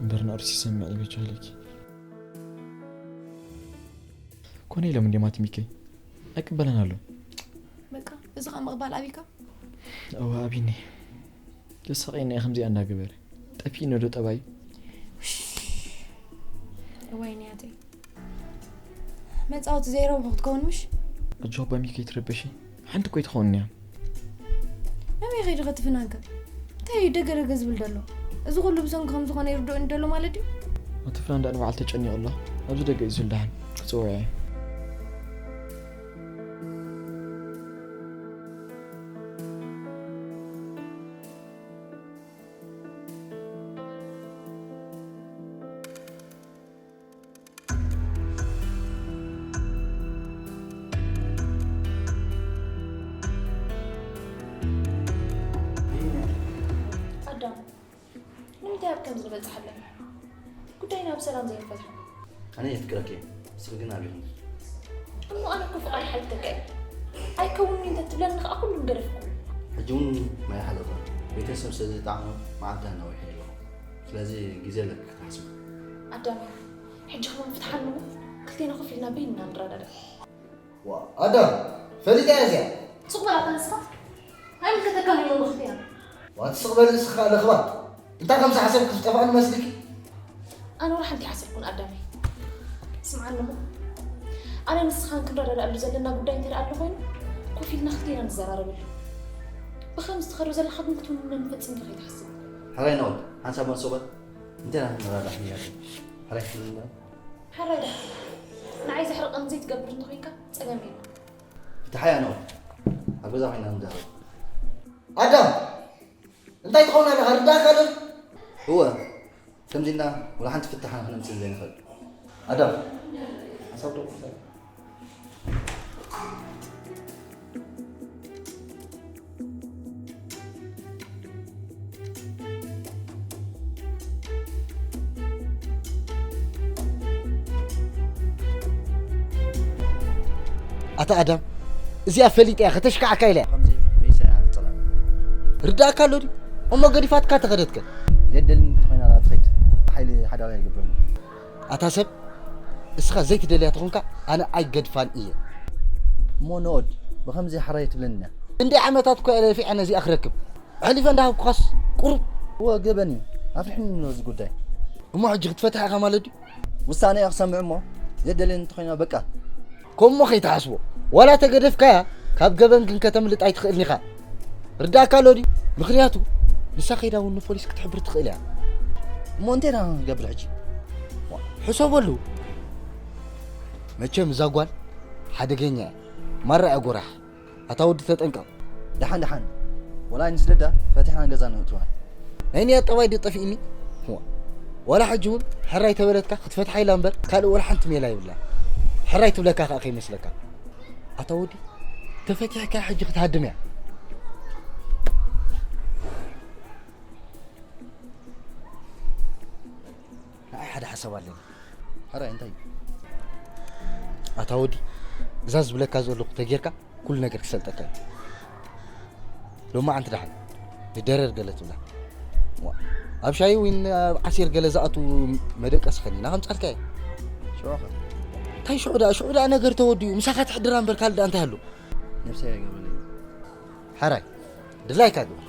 እምበር ንኦድ ሲሰምዕ እዩ በጃ ኢለኪ። ኮነ ኢሎም እንዴ ማቲ ሚከይ ኣይቅበለን ኣሎ። በቃ እዚ ኸ ምቕባል ኣቢካ? እወ ኣቢኒ። ተሳቒኒ እየ ከምዚኣ እንዳገበረ። ጠፊእኒ ዶ ጠባይ? እዋይ ንያተይ መጻወቲ ዘይረብሑ ክትከውን ምሽ? ኣጆ ባሚ ከይትረበሺ። ሓንቲ እኮ ኣይትኸውን እያ። ኣበይ ኸይዲ ኸትፍናንከ? እንታይ እዩ ደገ ደገ ዝብል ዘሎ? እዚ ኩሉ ብሰንኪ ከም ዝኾነ ይርድኡኒ ደሎ ማለት ድዩ? እቲ ፍናን ደኣ ንባዕሉ ተጨኒቑ ኣሎ። ኣብዚ ደገ እዩ ዝብል ደሓን ክጽውዖ እየ። ኣዳም ንምንታይ ኣብ ከምዚ ንበጽሕ ኣለና? ጉዳይና ብሰላም ዘይንፈትሖ? ኣነ የፍቅረኪ እየ፣ ንስኺ ግን ኣቢኺ። እሞ ኣነ እኮ ፍቓድ ሓይተካ እየ። ኣይከውንን እዩ እንተትብለኒ ከኣ ኩሉ ምገደፍኩ። ሕጂ እውን ማይ ሓለፈ። ቤተሰብ ስለ ዘይጠዓሞ መዓልቲ ኣናዊሐ ኣለኹ። ስለዚ ግዜ ኣለኪ ክትሓስቢ። ኣዳም ሕጂ ከማን ፍትሓኒ እሞ ክልቴና ኮፍ ኢልና በይንና ንረዳዳእ። ዋ ኣዳም ፈሊጣ እያ እዚኣ። ሱቕ በል ኣታ ንስኻ ኣይምልከተካን እዩ መምኽንያ። ዋ ትስቕ በል ንስኻ ለኽባጥ። እንታይ ከም ዝሓሰብኪ ዝጠፍኣኒ መስልኪ? ኣነ ወላ ሓንቲ ሓሰብኩን ኣዳመይ። ስምዓኒ እሞ ኣነ ንስኻን ክንረዳዳኣሉ ዘለና ጉዳይ እንተ ኣሎ ኮይኑ ኮፍ ኢልና ክልቴና ንዘራረበሉ። ብኸምዚ ትኸዶ ዘለኻ ግን ክትውንነኒ ፈጺምካ ከይትሓስብ። ሕራይ ናኦድ ሓንሳብ መን ሱቕ በል። እንታይ ኢና ክንረዳዳእ? ሕራይ ክትብል እምበር። ሓራይ ደሓን። ንዓይ ዘሕርቐኒ ዘይትገብር እንተኾይንካ ጸገም የለን። ፍትሓይ ኣነ ኣብ ገዛ ኮይና ንዛረብ። ኣዳም! እንታይ ትኸውን ኣለኻ? ርዳእካ ዶ? እወ፣ ከምዚ ኢልና ወላ ሓንቲ ፍታሕ ንክነምጽእ ዘይንኽእል። ኣዳም፣ ሓሳብ ዶ? ኣታ ኣዳም፣ እዚኣ ፈሊጠ እያ፣ ከተሽካዕካ ኢለ እያ። ከምዚ በይሳ እያ ትጸላእ። ርዳእካ ኣሎ ድዩ? እሞ ገዲፋትካ ተኸደትከ? የደልን እንተኾይና ትኸይድ። ሓይሊ ሓዳጋ ይገብረኒ። ኣታ ሰብ፣ እስኻ ዘይትደልያ ተኾንካ፣ ኣነ ኣይገድፋን እየ። እሞ ንኦድ፣ ብኸምዚ ሓራይ ትብለኒ እያ። ክንደይ ዓመታት እኮ እየ ለፊዐ ነዚኣ ክረክብ። ኣሕሊፈ እንዳሃብኩኻስ ቁሩብ። እወ፣ ገበን እዩ። ኣፍሪሕኒ ኣሎ እዚ ጉዳይ። እሞ ሕጂ ክትፈትሓ ኢኻ ማለት ድዩ? ውሳነ እየ ክሰምዕ እሞ፣ የደልን እንተኾይና በቃ። ከምኡ ከይትሓስቦ። ዋላ ተገደፍካያ፣ ካብ ገበን ግን ከተምልጥ ኣይትኽእልን ኢኻ። ርዳእካ ኣሎ ድዩ? ምኽንያቱ፣ ንሳ ከይዳ እውን ንፖሊስ ክትሕብር ትኽእል እያ። እሞ እንታይ ኢና ክንገብር ሕጂ? ሕሰበሉ። መቸም እዛ ጓል ሓደገኛ እያ። ማራ እያ ጎራሕ። ኣታ ወዲ ተጠንቀቕ። ደሓን ደሓን። ወላ ኣይንስደዳ፣ ፈቲሕና ገዛ ነእትዋ። ናይ ንያት ጠባይ ድዩ ጠፊእኒ? እዋ። ዋላ ሕጂ እውን ሕራይ ተበለትካ ክትፈትሓ ኢላ እምበር ካልእ ወላ ሓንቲ ሜላ የብላ። ሕራይ ትብለካ ከኣ ከይመስለካ። ኣታ ወዲ፣ ተፈቲሕካ ሕጂ ክትሃድም እያ። ንዓይ ሓደ ሓሳብ ኣለኒ። ሕራይ እንታይ? ኣታ ወዲ፣ እዛ ዝብለካ ዘለኹ ተጌርካ ኩሉ ነገር ክሰልጠካ እዩ። ሎማዓንቲ ደሓን ንደረር ገለ ትብላ። ዋ፣ ኣብ ሻሂ ወይ ኣብ ዓሲር ገለ ዝኣቱ መደቀሲ ኸኒና ከምጻልካ እየ። ሽዑ ኸ? እንታይ ሽዑ ደኣ? ሽዑ ደኣ ነገር ተወዲኡ። ምሳኻ ትሕድራ እምበር ካልእ ደኣ እንታይ ኣሎ? ነብሰይ ኣይገብረለይ። ሓራይ፣ ድላይካ ግበር።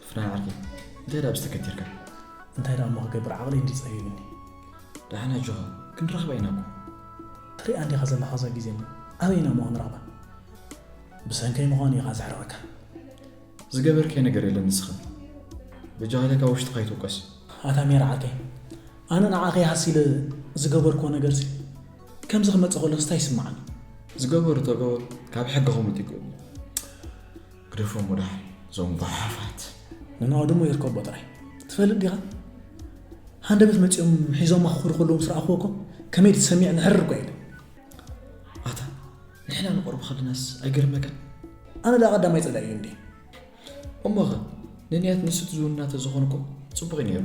ፍናን ዓርከይ፣ እንታይ ደኣ ብዝተከቲርካ? እንታይ ደኣ እሞ ክገብር፣ ዓቕለይ እንዲ ጸቢብኒ። ደሓን ኣጆኻ፣ ክንራኸባ ኢና እኮ። ትሪኣ እንዲኻ ዘለኻ እዛ ግዜ እሞ፣ ኣበይ ኢና እሞ ክንረኽባ? ብሰንከይ ምዃኑ ኢኻ ዘሕርቐካ። ዝገበርካዮ ነገር የለን ንስኻ። በጃኻ ኢለ ካብ ውሽጥኻ ኣይትውቀስ። ኣታ ሜራ ዓርከይ፣ ኣነ ንዓኺ ሃሲለ ዝገበርክዎ ነገርሲ ከምዚ ክመጽእ ከሎስ እንታይ ይስምዓኒ? ዝገበሩ ተገበሩ፣ ካብ ሕጊ ከምልጡ ይኽእሉ። ግደፎም ወደሓን፣ እዞም ጓሓፋት። ንንኣድሞ ይርከቦ ጥራይ። ትፈልጥ ዲኻ? ሃንደበት መጺኦም ሒዞማ ክኸዱ ከለዉ ምስ ረኣኽዎ እኮ ከመይ ድሰሚዕ ንሕርር እኮ ኢለ። ኣታ፣ ንሕና ንቐርቦ ከለናስ ኣይገርመካን? ኣነ ደኣ ቀዳማይ ጸላኢ እዩ እንዴ? እሞኸ፣ ንንያት ንሱ ትዝውንና ተዝኾን እኮ ጽቡቕ እዩ ነይሩ።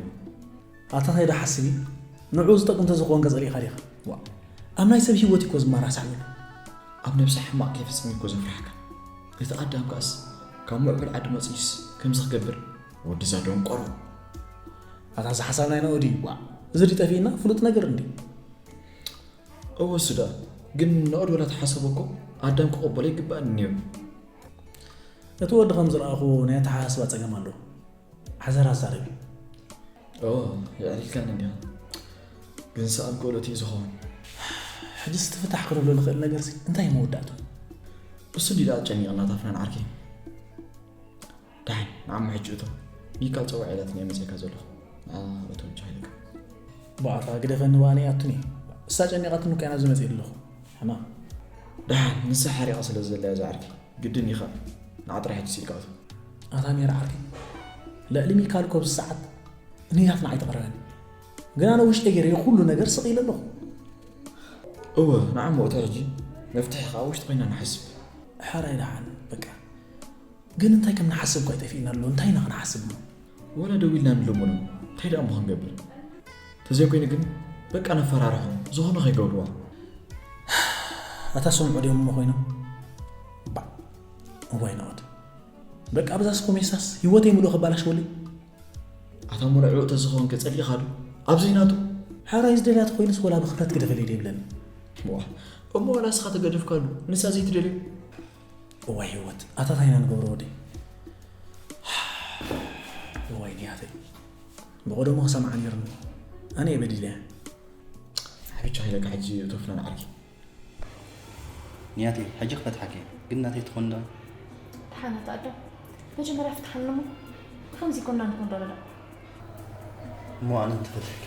ኣታ እንታይ ደኣ ሓስቢ? ንዕኡ ዝጠቅም ተዝኾንከ ጸሊእካ ዲኻ? ዋእ፣ ኣብ ናይ ሰብ ህይወት እኮ ዝመራሳዕ እዩ። ኣብ ነብሲ ሕማቕ ከይፍጽም እኮ ዘፍርሓካ። እቲ ኣዳም ከኣስ ካብ ምዕቡል ዓዲ መጺኡስ ከምዚ ክገብር? ወዲ እዛ ደንቆሮ። ኣታ እዚ ሓሳብ ናይ ናኦድ እዩ። ዋእ፣ እዚ ድዩ ጠፊእና? ፍሉጥ ነገር እንድዩ። እወ እሱ ደኣ። ግን ናኦድ ወላ ተሓሰቦ እኮ ኣዳም ክቕበሎ ይግባእ ነይሩ። እቲ ወዲ ከም ዝረኣኹ ናይ ኣተሓሳስባ ጸገም ኣለዎ። ሓዘር ኣዛረቢ። ኦ፣ የዕሊልካኒ እንዲኻ። ግን ሰኣን ክእለት እዩ ዝኸውን። ሕጅስ እቲ ፍታሕ ክንብሎ ንኽእል ነገርሲ እንታይ እዩ መወዳእቱ? እሱ እንዲ ደኣ ኣጨኒቕና እታ ፍናን ዓርከይ። ደሓን፣ ንዓሞ ሕጂ እቶ። ሚካል ጸዋዒ ኢላትኒ እየ መጺእካ ዘለኹ። ንዓ እቶ እንጂ ሃይለካ። ባዕታ ግደፈኒ ባኒ ኣቱኒ። እሳ ጨኒቓትኒ እኮ እየ ናብዚ መጺእ ዘለኹ። ሕማም። ደሓን፣ ንሳ ሓሪቓ ስለ ዘላ እያ ዝዓርከይ። ግድን ኢኻ። ንዓ ጥራሕ ሕጂ ስኢልካ እቶ። ኣታ ሜራ ዓርከይ። ልዕሊ ሚካል እኮ ኣብዚ ሰዓት ንያትና ኣይተቕረበን። ግን ኣነ ውሽጠይ ገይረ ኩሉ ነገር ስቕ ኢለ ኣለኹ። እወ፣ ንዓሞ እቶ ሕጂ መፍትሒ ከኣ ውሽጢ ኮይና ንሓስብ። ሕራይ ደሓን፣ በቃ። ግን እንታይ ከም ንሓስብ እኮ ኣይጠፊእና ኣሎ። እንታይ ኢና ክንሓስብ እሞ? ወላ ደው ኢልና ንልምኖ። እንታይ ደኣ እሞ ክንገብር? ተዘይኮይኑ ግን በቃ ነፈራርሖም። ዝኾነ ከይገብርዋ። ኣታ ሰምዑ ድዮም እሞ ኮይኖም? ባዕ። እዋይ ናኦድ። በቃ ብዛስ ኮሜሳስ ህይወተይ ምሉእ ከባላሽወለይ። ኣታ ሙሉእ ዕውተ ዝኾንከ ጸሊእኻ ዶ? ኣብዘይ ናቱ? ሕራይ ዝደልያ ተኾይኑስ ወላ ብኽብረት ግደፈለይ ዶ ይብለኒ? ዋ፣ እሞ ዋላ ንስኻ ተገደፍካሉ፣ ንሳ ዘይትደልዮ? እዋይ ህይወት፣ ኣታ ታይ ኢና ንገብሮ ወደይ? እዋይ ንያተይ፣ ብቐደሙ ክሰምዓ ነይርኒ። ኣነ እየ በዲለያ። ሓቢቻ ኢለካ ሕጂ እቶፍና ንዓርኪ። ንያተይ፣ ሕጂ ክፈትሓኪ እየ፣ ግን ናተይ ትኾን ዶ? ደሓን ኣታ ኣዳም፣ መጀመርያ ፍትሓኒ እሞ፣ ብኸምዚ ይኮና ንኹን ዶ ረዳ? እሞ ኣነ እንተፈትሕኪ፣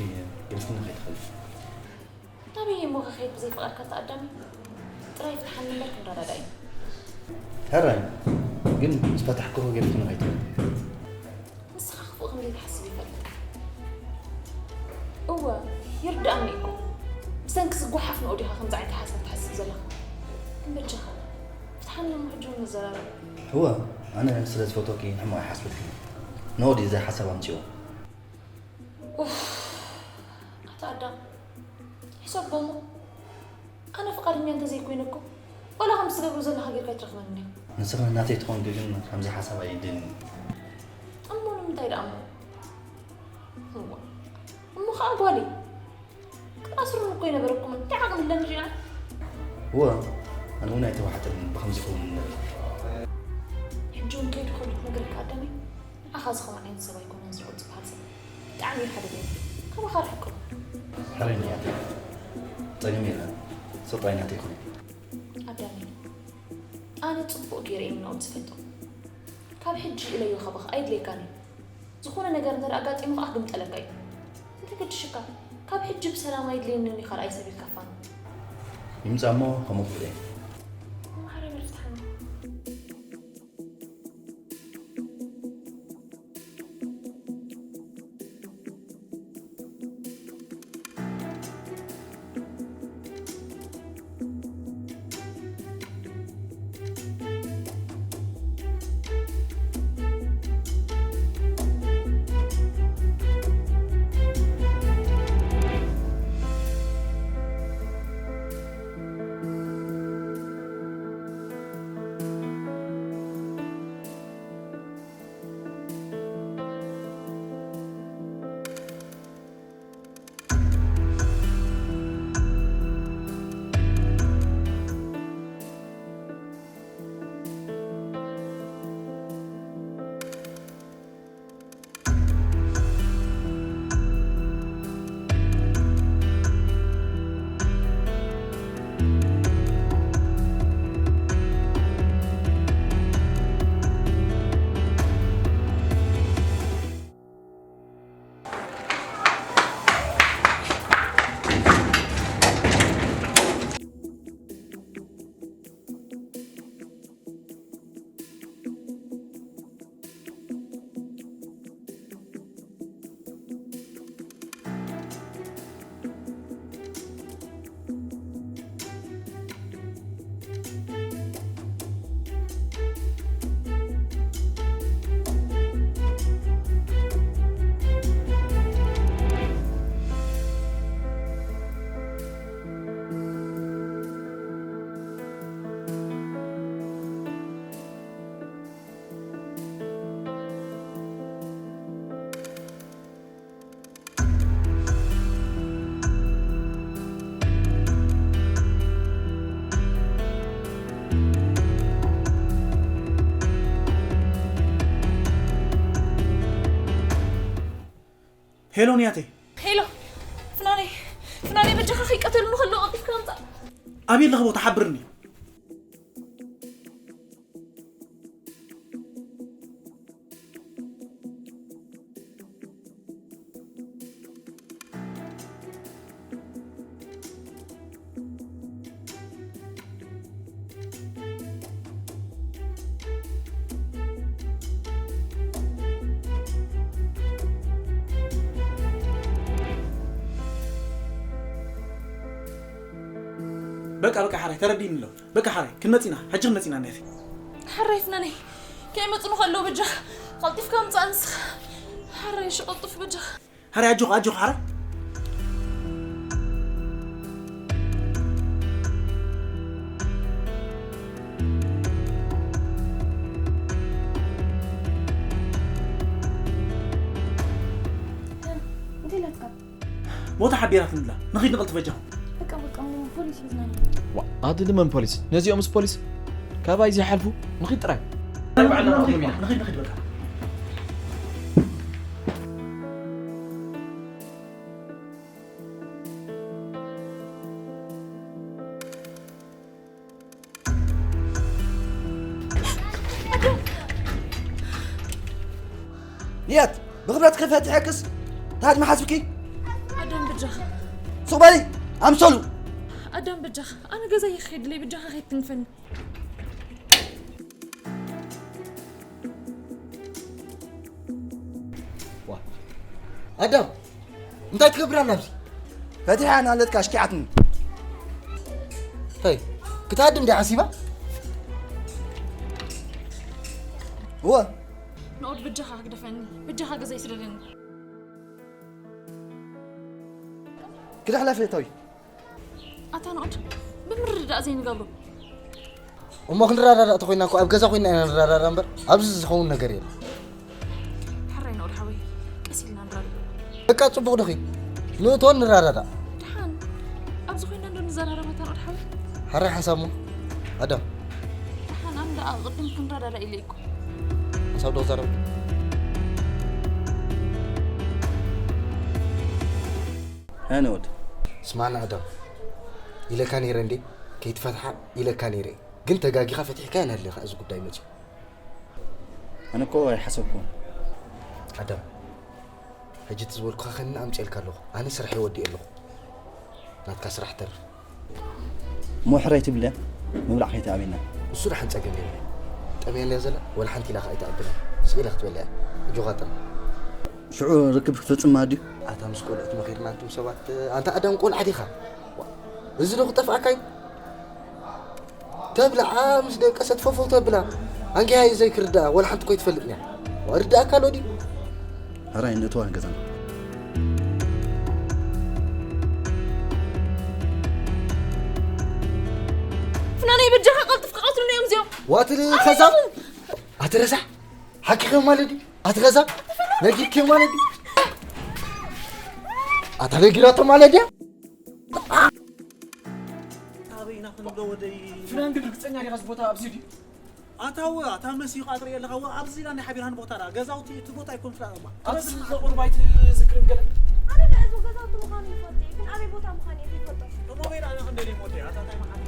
ገዲፍክኒ ከይትኸዲ። ናበይ እሞ ክኸይድ ብዘይ ፍቓድካ ኣታ ኣዳም? ጥራይ ፍትሓኒ እምበር ክንረዳዳእ ኢና። ሕራይ፣ ግን ምስ ፈታሕኩኺ ገዲፍክኒ ከይትኸዲ። ንስኻ ክፉእ ከም ዘይትሓስብ ይፈልጥ። እወ፣ ይርድኣኒ እኮ። ብሰንኪ ዝጓሓፍ ንኡ ዲኻ ከምዚ ዓይነት ሓሳብ ትሓስብ ዘለኻ? ግን በጃኻ፣ ፍትሓኒ እሞ ሕጂ እውን ንዘራረብ። እወ፣ ኣነ ስለ ዝፈትወኪ ንሕማቕ ኣይሓስበልክን። ንኡ ድዩ እዚ ሓሳብ ኣምጺዎ? ኡፍ፣ ኣታ ኣዳም፣ ሕሰቦ እሞ። ኣነ ፍቓደኛ እንተዘይኮይነ እኮ፣ ዋላ ከምዚ ትገብሮ ዘለኻ ጌርካ ኣይትረኽበንን ኢኻ። ንስኺ ናተይ ትኾንኪ ግን ከምዚ ሓሳብ ኣየድልየንን እዩ። እሞ ንምንታይ ደኣ እሞ? እዋ፣ እሞ ኸዓ ጓለይ። ክትኣስሩኒ እኮ ኣይነበረኩምን። እንታይ ዓቕሚ ኣለኒ ሪኣ? እወ፣ ኣነ እውን ኣይተዋሕጠንን ብኸምዚ ክኸውን ነበረ። ሕጂ እውን ከይዱ ከሎ ክነግረካ ኣዳመይ፣ ንዓኻ ዝኸውን ዓይነት ሰብ ኣይኮነን እዚ ዑል ዝበሃል ሰብ። ብጣዕሚ እዩ ሓደገኛ። ካባኻ ርሕቅ በል። ሕራይ ንያተይ። ጸገም የለን። ስቕ ጥራይ ናተይ ኩኒ። ኣዳመይ፣ ኣነ ጽቡቕ ገይረ እየ ንናኦል ዝፈልጦ። ካብ ሕጂ ኢለዮ ካባኻ ኣየድልየካን እዩ። ዝኾነ ነገር እንተ ደኣ ኣጋጢሙ ኸኣ ክግምጠለካ እዩ። እንታይ ገድሽካ? ካብ ሕጂ ብሰላም ኣየድልየንን እዩ ካልኣይ ሰብ ኢልካ ፋኖ። ይምጻእ እሞ ከምኡ ክብል እየ። ማሕረ በል ፍትሓኒ። ሄሎ ንያተይ። ሄሎ ፍናነይ፣ ፍናነይ በጃኻ ከይቀተሉኒ ከለዉ ቀልጢፍካ ምጻእ። ኣበይ ኣለኺ ቦታ ሓብርኒ። በቃ በቃ ሓራይ ተረዲእኒ ኣሎ። በቃ ሓራይ ክንመጽ ኢና፣ ሕጂ ክንመጽ ኢና ነቲ። ሓራይ ፍናነይ ከይመጽኑ ከለዉ በጃኻ ቀልጢፍካ ምጻእ ንስኻ። ሓራይ እሺ ቀልጥፍ በጃኻ። ሓራይ ኣጆኻ ኣጆኻ ሓራይ። እንታይ ኢላትካ? ቦታ ሓቢራትኒ ኣላ። ንኺድ ንቐልጥፍ በጃኹም። በቃ በቃ እሞ ፖሊስ ዋ፣ ኣቲ ድመን ፖሊስ ነዚኦም ምስ ፖሊስ ካባይ ዘይሓልፉ። ንኺድ ጥራይ። ንኺድ ንኺድ በቃ። ንያት ብኽብረት ክፈትሐክስ ታድ መሓስብኪ። ኣዳም ብጃኻ። ሱቕ በሊ ኣምሰሉ። ኣዳም ብጃኻ። ኣነ ገዛ ይኸይድለይ ብጃኻ ከይትንፈኒ። ዋ፣ ኣዳም እንታይ ትገብር ኣላ ኣብዚ? ፈቲሓ ናለትካ ኣሽኪዓትኒ። እንታይ ክትሃድም ድያ ሓሲባ? እወ። ንኦድ ብጃኻ ክግደፈኒ፣ ብጃኻ ገዛ ይስደደኒ። ክድሕለፍ እተዊ። ኣታ ንኦድ ብምርድዳእ ዘይንገብሮ። እሞ ክንረዳዳእ ተኮይና እኮ ኣብ ገዛ ኮይና ኢና ንረዳዳእ እምበር ኣብዚ ዝኸውን ነገር የለን። ሕራይ ንኦድ ሓወይ፣ ቀስ ኢልና ንራዳዳእ። በቃ ጽቡቕ ዶኺ ንእቶን ንረዳዳእ። ደሓን ኣብዚ ኮይና እንዶ ንዘራረብ ኣታ ንኦድ ሓወይ። ሕራይ ሓሳብ እሞ ኣዳም። ደሓን ኣነ ደኣ ቅድም ክንረዳዳእ ኢለ እኮ። ሓሳብ ዶ ዘረብ። ያ ንኦድ። ስማዕና ኣዳም፣ ኢለካ ነይረ እንዴ? ከይትፈትሓ ኢለካ ነይረ። ግን ተጋጊኻ ፈቲሕካዮ ናድለኻ እዚ ጉዳይ መጺኡ። ኣነ እኮ ኣይሓሰብኩን። ኣዳም፣ ሕጂ እቲ ዝበልኩኻ ከኒ ኣምጽኤልካ ኣለኹ። ኣነ ስርሐይ ወዲኤ ኣለኹ። ናትካ ስራሕ ተርፍ። እሞ ሕራይ ትብለ ምብላዕ ከይተኣብየና። እሱ ደሓን ጸገም የለን። ጠምያ እንድያ ዘላ፣ ወላ ሓንቲ ኢላ ከኣ ኣይትኣብላ። ስቕ ኢላ ክትበልዕ እያ። ኣጆኻ ጥራይ። ሽዑ ርክብ ክፍጽም ማለት ድዩ? ኣታ ምስ ቆልዑት መኺርና ኣንቱም ሰባት፣ ኣንታ ኣዳም ቆልዓ ዲኻ? ዋ፣ እዚ ዶ ክጠፍኣካ እዩ? ተብልዓ ምስ ደቀሰት ፈፈው ተብላ። ኣንጊሃ እዩ ዘይክርድኣ፣ ወላ ሓንቲ እኮ ኣይትፈልጥን እያ። ዋ፣ ርድኣካ ኣሎ ድዩ? ሕራይ ንእትዋ ገዛና። ፍናነይ በጃኻ ቀልጥፍ ክቐትሉና እዮም እዚኦም። ዋትል ከዛ ኣትረሳ ሓኪኸ ማለት ድዩ? ኣትረሳ ነጊርኪ ማለት ድዩ? ኣታ ነጊራቶ ማለት ድያ? ኣበይ ኢና ክንብሎ ወደይ? ፍናን ግን ርግጸኛ ዲኻ እዚ ቦታ ኣብዚ ድዩ? ኣታ ወ ኣታ መሲኻ ትርኢ ኣለኻ ወ ኣብዚ ኢላ ናይ ሓቢርሃን ቦታ ዳ ገዛውቲ እቲ ቦታ ኣይኮን ፍላጥ እማ ኣብዚ ዘቑርባይ ትዝክርን ገለ ኣነ ደኣ እዞም ገዛውቲ ምዃኑ ይፈልጥ እየ፣ ግን ኣበይ ቦታ ምዃኑ እየ ዘይፈልጦ። እሞ በይ ደኣ ክንደልዮም ወደይ ኣታ እንታይ መዓት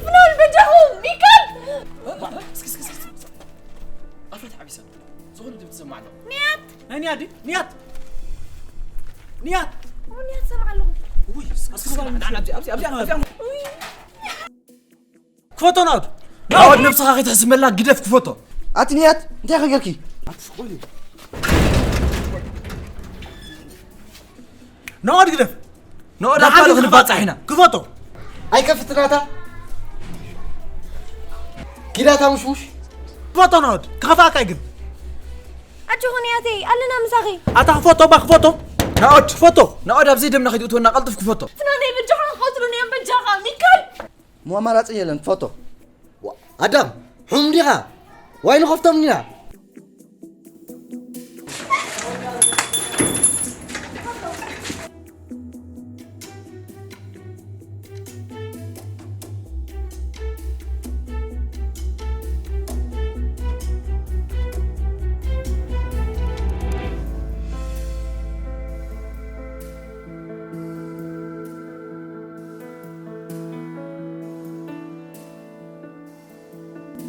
ፍናን በጃኹም ሚካል። እስኪ እስኪ እስኪ ኣፋት ዓቢሳ ዝኾነ ድምፂ ሰማዕ ኣሎ። ንያት ናይ ንያት ድዩ? ንያት ንያት ንያት ሰማዕ ኣለኹ። ውይ እስኪ እስኪ ንዓና ኣብዚ ኣብዚ ኣብዚ ኣብዚ ክፈቶ ናኦድ። ናኦድ ነብስኻ ከይትሕስመላ ግደፍ ክፈቶ። ኣቲ ንያት እንታይ ከገርኪ? ናኦድ ግደፍ። ናኦድ ኣባል ክንባጻሕ ኢና። ክፈቶ። ኣይከፍትናታ ኪዳታ ሙሽሙሽ። ክፈቶ ናኦድ ክኸፋካ ግን። ኣጆኹ ንያተይ ኣለና ምሳኺ። ኣታ ክፈቶ ባ ክፈቶ። ናኦድ ክፈቶ። ናኦድ ኣብዚ ደምና ከይትእትወና ቀልጥፍ ክፈቶ። ፍናነይ በጃኻ ክቐትሉኒ እዮም በጃኻ ሚካል። እሞ ኣማራጺ የለን፣ ትፈቶ። ዋ፣ ኣዳም፣ ሑም ዲኻ? ዋይ ንኸፍቶም ኢና።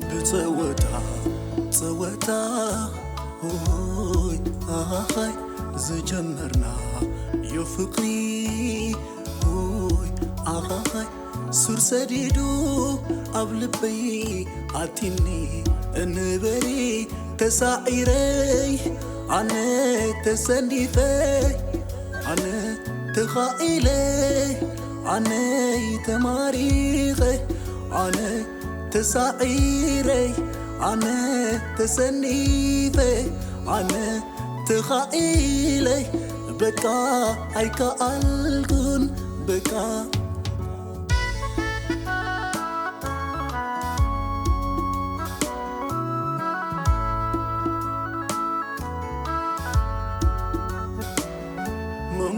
ብጸወታ ጸወታ ሆይ ኣኻኻይ ዝጀመርናዮ ፍቕሪ ሆይ ኣኻኻይ ሱር ሰዲዱ ኣብ ልበይ ኣቲኒ እንበሪ ተሳዒረይ ኣነ ተሰኒፈ ኣነ ተኻኢለ ኣነይ ተማሪኸ ኣነ ተሳዒረይ ኣነ ተሰኒፈ ኣነ ተኻኢለይ በቃ ኣይከኣልኩን በቃ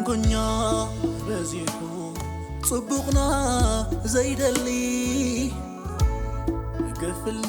ኩኛ በዚሑ ጽቡቕና ዘይደሊ ግፍል